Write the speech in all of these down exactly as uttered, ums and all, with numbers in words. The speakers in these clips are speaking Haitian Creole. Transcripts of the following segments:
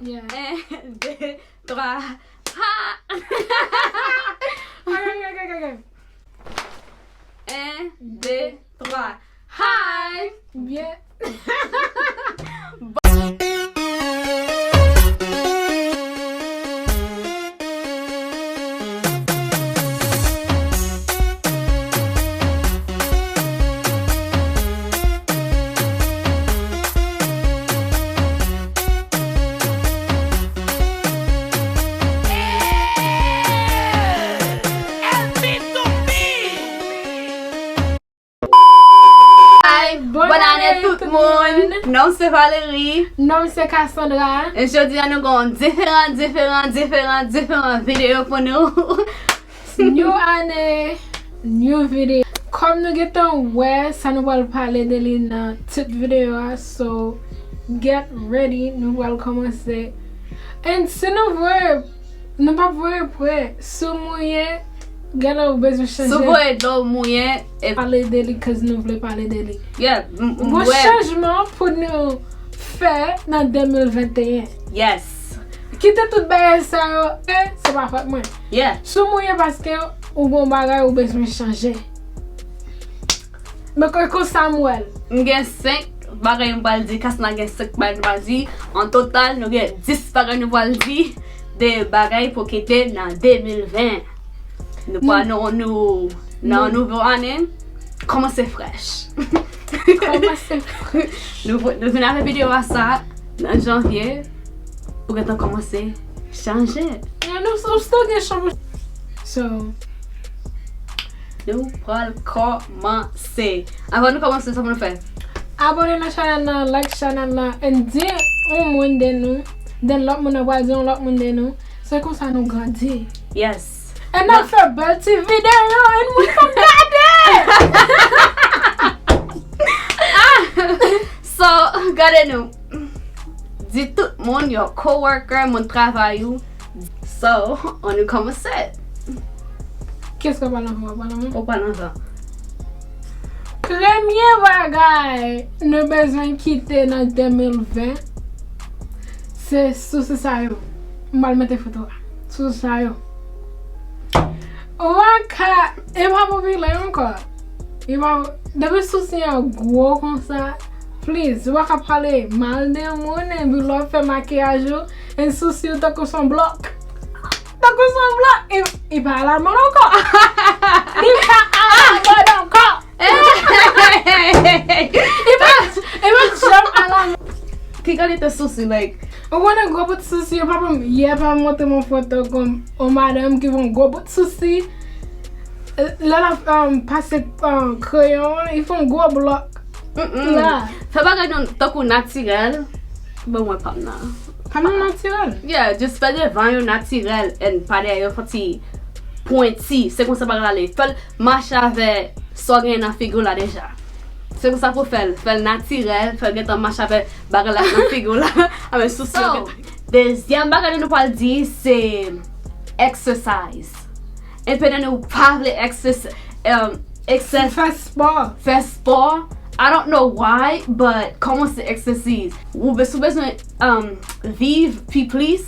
Yeah. En, de, twa, ha! Ok, ok, ok, ok. En, de, twa, hi! Byen. Hi, bòn ane tout moun. Non m se Valerie. Non m se Cassandra. E jodi a nou gen yon diferan, diferan, diferan, diferan videyo pou nou. New ane, new video. Kòm nou gentan wè sa nou pral pale de li nan tit videyo a, so get ready, nou pral kòmanse. And si nou voye, nou p ap voye pre, si w mouye, genlè ou bezwen chanje. Si w voye dlo mouye, e pale de li, 'cause nou vle pale de li. Yeah, m, m, gwo chanjman pou nou fè nan de mil venteyen. Yes. Kite tout bagay sa yo, e se pa fòt mwen. Yeah. Si w mouye paske ou gen yon bagay ou bezwen chanje. Men kon, konsa m wè l. M gen senk bagay m pral di, Cassandra gen senk bagay m pral di. An total, nou gen dis bagay nou pral di de bagay pou kite nan de mil ven. Nou pral nou, nou, nan nouvo ane, kòmanse frèch. Kòmanse frèch. Nou, nou vin avèk videyo a sa nan janvye, ou gentan kòmanse chanje. Yeah, nou, ou still gen chanje. So, nou pral kòmanse. Avan nou kòmanse, sa pou nou fè? Abòne nan chanèl nan, like chanèl nan, and di yon moun de nou, then lòt moun nan pral di yon lòt moun de nou. Se konsa nou grandi. Yes. And n ap fè bèl ti videyo, and moun k ap gade! Ah! So, gade nou. Di tout moun, your coworker, moun travay ou. So, ann nou kòmanse. Kiyès k ap pale anvan? W ap pale anvan? Ou pale anvan. Premye bagay nou bezwen kite nan de mil ven, se sousi sa yo. M pral mete foto a. Sousi sa yo. Ou pa ka, e pa popilè ankò. E pa, depi sousi an gwo konsa, please, ou pa ka pale mal de moun, epi lè w fè makiyaj ou, e sousi w tankou s on blòk. Tankou s on blòk, e, e pa alamòd ankò. E pa alamòd ankò. E pa, e pa janm alamòd. Ki kalite sousi, like? Ou konnen gwo bout sousi, yo pa, yè pa montre m yon foto kon yon madanm ki fè yon gwo bout sousi. Lè l ap, um, pase, um, kreyon an, li fè yon gwo blòk. Mm-mm. La. Fè bagay nou tankou natirèl. Bon, mwen pa m nan. Pa m nan natirèl? Yeah, just fè devan yo natirèl and pa dèyè yo fè ti pwenti. Se konsa bagay la ye. Fè l mache avè sa w genyen nan figi w la deja. Se konsa pou fè l. Fè l natirèl, fè l gentan mache avè bagay la nan figi w la. Avè sousi yo gentan. Dezyèm bagay nou pral di, se exercise. Enpe nan nou pa vle exercise, um, excess, fè spò. Fè spò. I don't know why, but kòmanse exercise. Ou be-, si w bezwen, um, viv pi plis,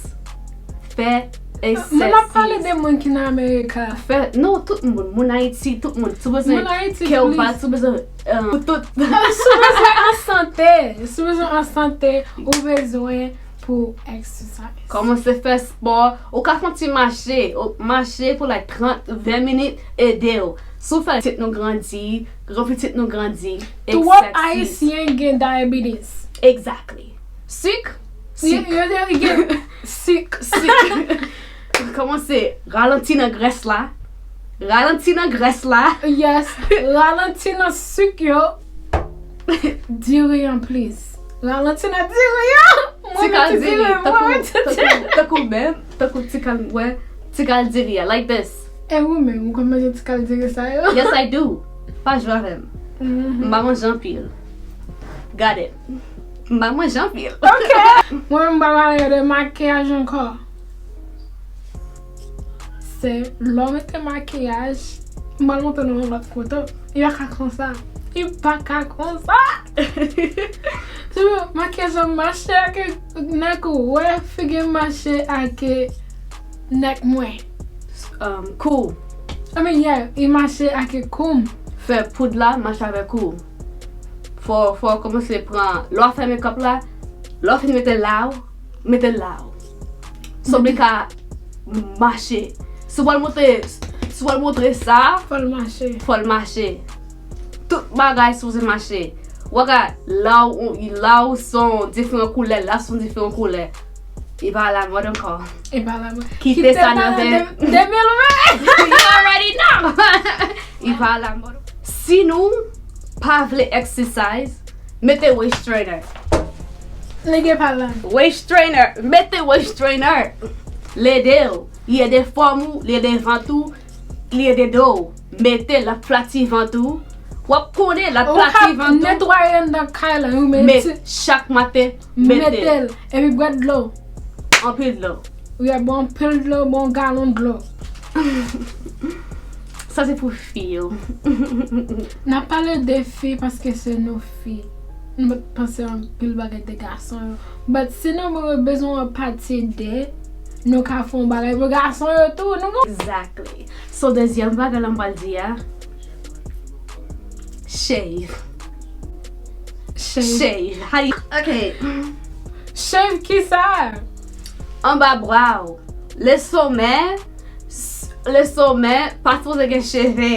fè exercise. Mwen ap pale de moun ki nan Amerika. Fè, non, tout moun, moun Ayiti, tout moun. Si w bezwen kè w bat, si w bezwen, um, pou tout. Si w bezwen an sante, si w bezwen an sante, ou bezwen pou exercise. Kòmanse fè spò. Ou ka fè yon ti mache, ou mache pou, like, trant, ven minit, ede w. Si w fè pitit nou grandi, granpitit nou grandi, twòp Ayisyen gen diabetes. Exactly. Sik? Sik. Yo, yo, yo gen sik. Sik. Kòmanse ralanti nan grès la. Ralanti nan grès la. Yes. Ralanti nan sik yo. Diri an plis. Ralanti nan diri an. Mwen mete diri, mwen mete diri. Tankou, tankou, tankou menm, tankou ti kal, wè, ti kal diri a, like this. E ou menm, ou konn manje ti kal diri sa yo? Yes, I do. Pa jwe avè m. M pa manje anpil. Gade. M pa manje anpil. Ok. Mwen menm, m pa pale de makiyaj ankò. Se lè w mete makiyaj, m pral montre nou yon lòt foto. Yo ka konsa. Li pa ka konsa. Tou, makiyaj la mache ak nèk ou wè figi m mache ak nèk mwen. Um, kou. I mean, yeah, li mache ak kou m. Fè poud la mache avèk ou. Fò, fò w kòmanse pran. Lè w ap fè makeup la, lè w fin mete l la, mete l la. Sanble ka mache. Si w pral montre, si w pral montre sa, Fò l mache. Fò l mache. Tout bagay sipoze mache. Ou ka la ou, la ou se yon diferan koulè, la se yon diferan koulè. Li pa lamòd ankò. E pa la mwen. Kite sa nan de- de mil ven. You already know. Li pa lamòd. Si nou pa vle exercise, mete waist trainer. Nèg e pa la. Waist trainer, mete waist trainer. L ede w. Li ede fòm ou, li ede vant ou, li ede do w. Mete l ap flati vant ou. W ap konnen l ap Ou flati ka vant ou. Netwaye anndan kay la, ou Men mete, chak maten, mete mete l. Epi bwè dlo. Anpil dlo. Wi, bwè anpil dlo, bwè yon galon dlo. Sa se pou fi yo. N ap pale de fi paske se nou fi. Nou panse anpil bagay de gason yo. But si nou bezwen yon pati de, nou ka fè yon bagay pou gason yo tou. Nou gon- Exactly. So, dezyèm bagay la m pral di a, shave. Shave. Shave. How do you, okay. Shave kisa? Anba bra w. Le somè, le somè, pa sipoze gen cheve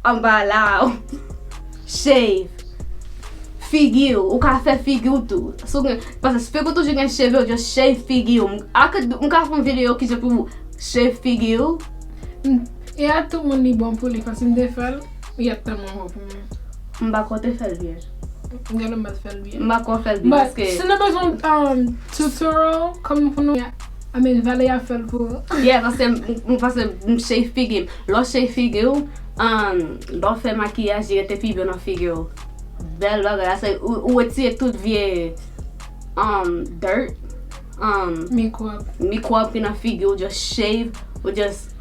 anba la. Shave. Figi w, ou ka fè figi w tou. Si w gen, paske figi w toujou gen cheve, just shave figi w. M, I could do, m ka fè yon videyo ki se pou shave figi w. E a tout moun li bon pou li, paske m te fè l, li ap tèlman bon pou mwen. M pa kwè w te fè l byen. M genlè m pa t fè l byen. M pa kwè w fè l byen, But paske si nou bezwen um, tutorial, kòman pou nou, I mean, Valeria fè l pou ou. Yeah, paske m, m, paske m shave figi m. Lè w shave figi w, um, lè w fè makiyaj, li rete pi byen nan figi w. Bèl bagay la, se ou, ou retire tout vye um, dirt, um, Mikwòb. mikwòb ki nan figi w, just shave, ou just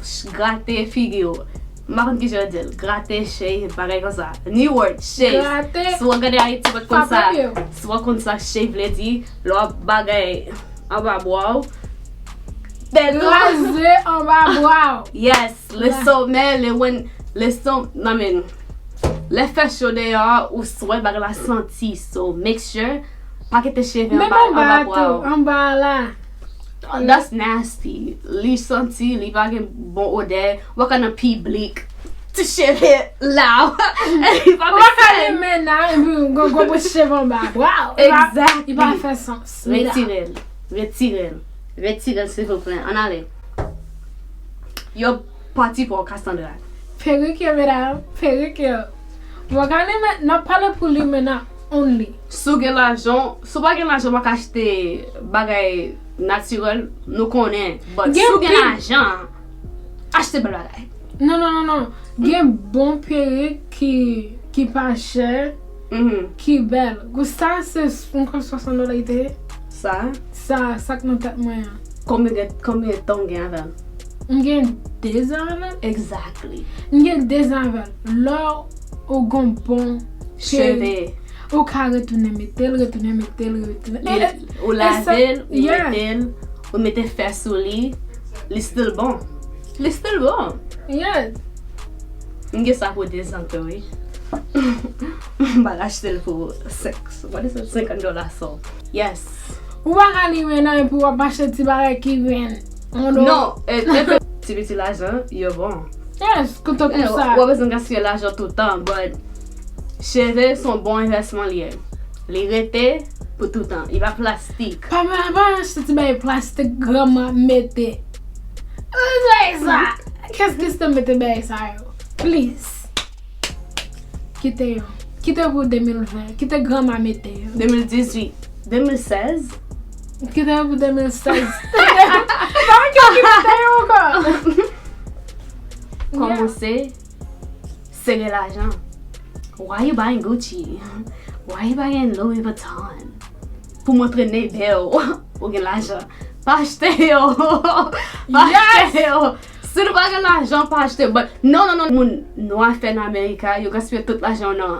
sh- grate figi w. M pa konn kijan yo di l, grate, shave, bagay konsa. New word, shave. Grate. Si w ap gade Ayiti, w pa t konn sa. Frape pye w. Si w ap konn sa shave vle di, lè w ap bagay anba bra w, tèt ou. Raze anba bra w. Yes, le Ra- somè, le wen, le som, I mean, lè fè cho deyò, ou swè bagay la santi. So, make sure, pa kite cheve Menm anba, anba anba a bra tou, w. Anba a la. That's nasty. Li santi, li pa gen bon odè. Ou pa ka nan piblik. Ti cheve la. Li pa Ou pa ka fè li men nan, epi gon gwo bout cheve anba. Wow. Li pa- Exactly. Li pa fè sans. Mira. Retire l. Retire l. Retire l, silvouplè. Ann ale. Yo pati pou Cassandra. Perik yo, medam. Perik yo. Bon, gade men, n ap pale pou li men nan only. Si w gen lajan, si w pa gen lajan, w pa ka achte bagay natirèl, nou konnen. But si Gen w gen pi- lajan, achte bèl bagay. Non, non, non, non. Gen bon perik ki, ki pa chè, Mhm. ki bèl. Kou sa se yon kòb swasant dola li te ye. Sa, Sa, sa k nan tèt mwen an. konbyen, konbyen tan w gen avè l? M gen dezan avè l. Exactly. M gen dezan avè l. Lè ou gon bon Cheve. Ou ka retounen mete l, retounen mete l, retounen. Li- Ou lave l, ou Yeah. mete l, ou mete fè sou li, li still bon. Li still bon. Yeah. M gen sa pou dezan tou, wi. M pral achte l pou senk, what is it, senkant dola, so. Yes. Ou pa ka li men nan epi w ap achte ti bagay ki ven. Non, e, e, ti piti lajan, yo bon. Yes, kote Eh, pou sa. Ou pa bezwen gaspiye lajan tout tan, but cheve se yon bon envèsman li ye. Li rete pou tout tan. Li pa plastik. Pa, pa, pa achte ti bagay plastik granma mete. Ou sa. Kès ki te mete bagay sa yo? Please. Kite yo. Kite yo pou de mil ven. Kite granma mete yo. De mil dizuit, de mil sèz. Kite yo pou de mil sèz. Pa gen ki mete yo ankò. Kòmanse sere lajan. Why you buying Gucci? Why you buying Louis Vuitton? Pou montre neighbor w ou gen lajan. Pa achte yo. Pa achte yo. Si nou pa gen lajan, pa achte. But non, non, non, moun nwa fè nan Amerika, yo gaspiye tout lajan yo nan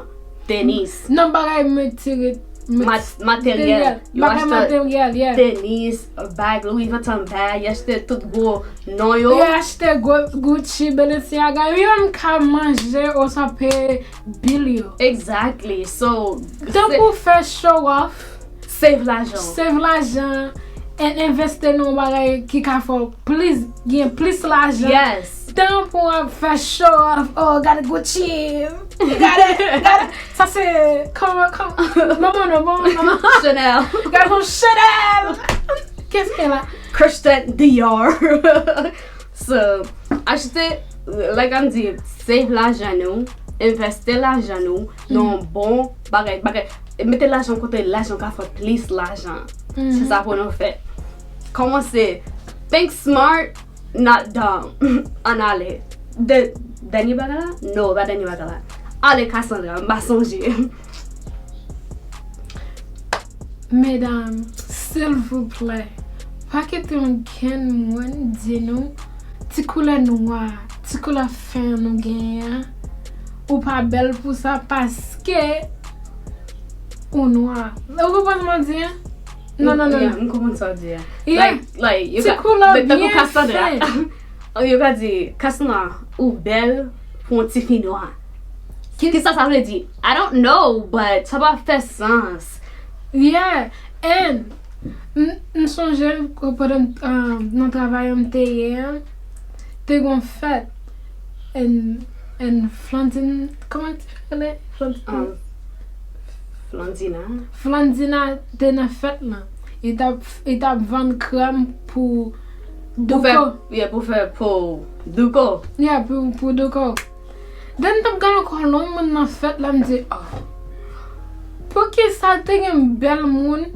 tenis. Nan bagay materi- mat- Mat- materyèl. Yo bagay achte materyèl, yeah. Tenis, bag, Louis Vuitton bag, yo achte tout gwo non yo. Yo achte gwo Gucci, Balenciaga, yo menm ka manje oswa peye bil yo. Exactly. So, tankou fè show off, save lajan. Save lajan and investi nan yon bagay ki ka fè w plis, gen plis lajan. Yes. Tan pou w ap fè show off, oh, gade Gucci, gade, gade, sa se, kòman, kòman, non, non, non, non, non. Chanel. Gade yon Chanel. Qu'est-ce qu'elle a? Christian Dior. So, achte, like m di, save lajan nou, envesti lajan nou nan yon bon bagay, bagay, mete lajan kote lajan ka fè plis lajan. Se sa pou nou fè. Kòmanse, think smart, not dumb. Ann ale. De, dènye bagay la? No, pa dènye bagay la. Ale, Cassandra, m pa sonje. Medam, silvouplè, pa kite yon grenn moun di nou ti koulè nwa, ti koulè fen nou genyen an, ou pa bèl pou sa paske ou nwa. Ou konprann sa m di an? Non, non, non, yeah, non. M konprann sa w di a. Yeah. Like, like, yo ti ka, koulè tankou byen Cassandra. Fen. Yo ka di, Cassandra, ou bèl pou yon tifi nwa. Ki, ki sa sa vle di? I don't know, but sa pa fè sans. Yeah, and m, m sonje pandan, um, nan travay an m te ye an, te gon fèt, and, and Flandin, kòman ti fi rele? Flandin. Um, Flandina. Flandina te nan fèt lan. Li t ap, li t ap vann krèm pou Douko. Pou fè, yeah, pou fè po Douko. Yeah, pou, pou Douko. Then m t ap gade ankò lòt moun nan fèt la, m di, oh. Poukisa te gen bèl moun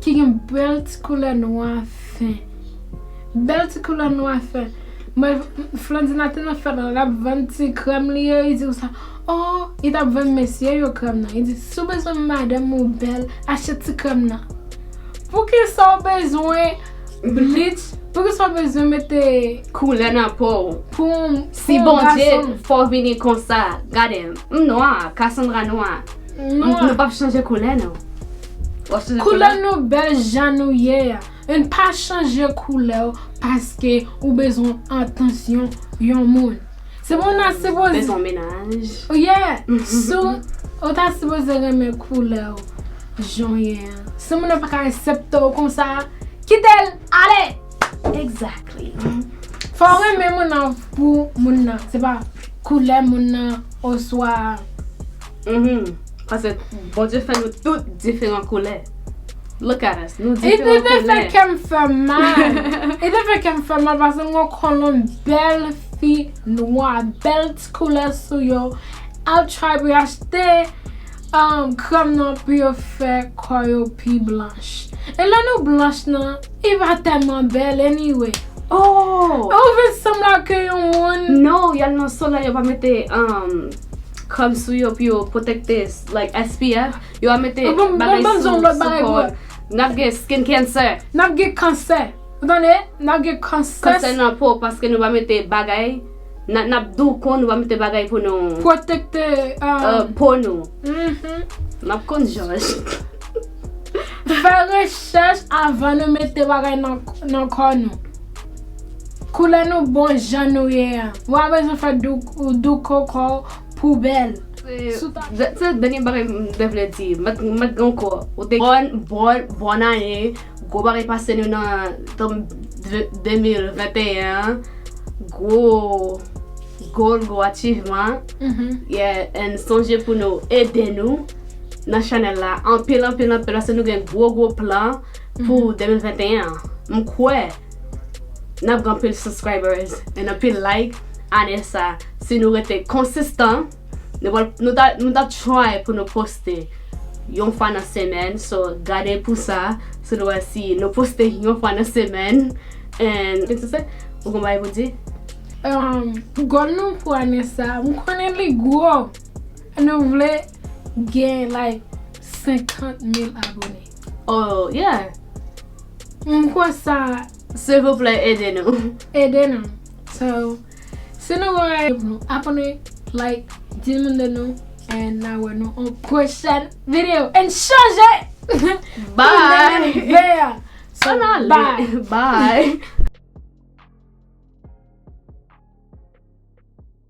ki gen bèl ti koulè nwa fen? Bèl ti koulè nwa fen. Mwen, Flandina te nan fèt la, l ap vann ti krèm li yo, li di konsa, oh, li t ap vann mesye yo krèm nan. Li di, si w bezwen madanm ou bèl, achte ti krèm nan. Poukisa w bezwen bleach? Poukisa w bezwen mete koulè nan po w? Pou, si pou Bondye gason fè w vini konsa, gade m, m nwa, Cassandra nwa. M, nwa. Nou p ap chanje koulè nou. W ap chanje koulè? Koulè nou bèl jan nou ye a. N pa chanje koulè w paske ou bezwen atansyon yon moun. Se pou n a sipoze. Bezwen mennaj. Yeah. Si w, ou ta sipoze renmen koulè w jan w ye an. Si moun nan pa ka aksepte w konsa, kite l ale. Exactly. Fò w renmen moun nan pou moun nan. Se pa koulè moun nan oswa. Mhm. Paske Bondye fè nou tout diferan koulè. Look at us. Nou diferan koulè. E te fè kè m fè mal. E te fè kè m fè mal paske m gen yon kolonn bèl fi nwa, bèl ti koulè sou yo. Ap try pou y achte, um, krèm nan pou yo fè kò yo pi blanch. E lè nou blanch nan, li pa tèlman bèl anyway. Oh! Ou vin sanble ak yon moun. No, y al nan solèy, yo pa mete, um, krèm sou yo pou yo pwotekte, like, S P F. Yo a mete bagay sou, sou kò. N ap gen skin cancer. N ap gen kansè. Ou tande? N ap gen kansè. Kansè nan po, paske nou pa mete bagay. N a, n ap douko, nou pa mete bagay pou nou pwotekte, uh, uh, po nou. Mhm. N ap konn jòj. Fè rechèch avan nou mete bagay nan, nan kò nou. Koulè nou bon jan nou ye a. Ou pa bezwen fè dou-, douko kò w pou bèl. Se, se dènye bagay m te vle di. Mèt, mèt gen kò. Ou te bòn, bòn, bòn ane. Gwo bagay pase nou nan, nan de, de mil venteyen an. Gwo goal, gwo achievement. Mhm. Yeah, and sonje pou nou ede nou nan chanèl la. Anpil, anpil, anpil. Paske nou gen gwo, gwo plan pou, mhm, de mil venteyen an. M kwè n ap gen anpil subscribers and anpil like ane sa. Si nou rete konsistan, nou pral, nou ta, nou t ap try pou nou poste yon fwa nan semèn. So, gade pou sa. Si nou wè si nou poste yon fwa nan semèn. And, ou gen bagay pou di? Um, goal nou pou ane sa, m konnen li gwo. Nou vle gen, like, senkant mil abone. Oh, yeah. M kwè sa. Silvouplè, ede nou. Ede nou. So, si nou wè nou abone, like, di moun de nou, and n a wè nou an pwochèn videyo. And chanje! Bye! Veya. So, Ann ale. Bye! Bye!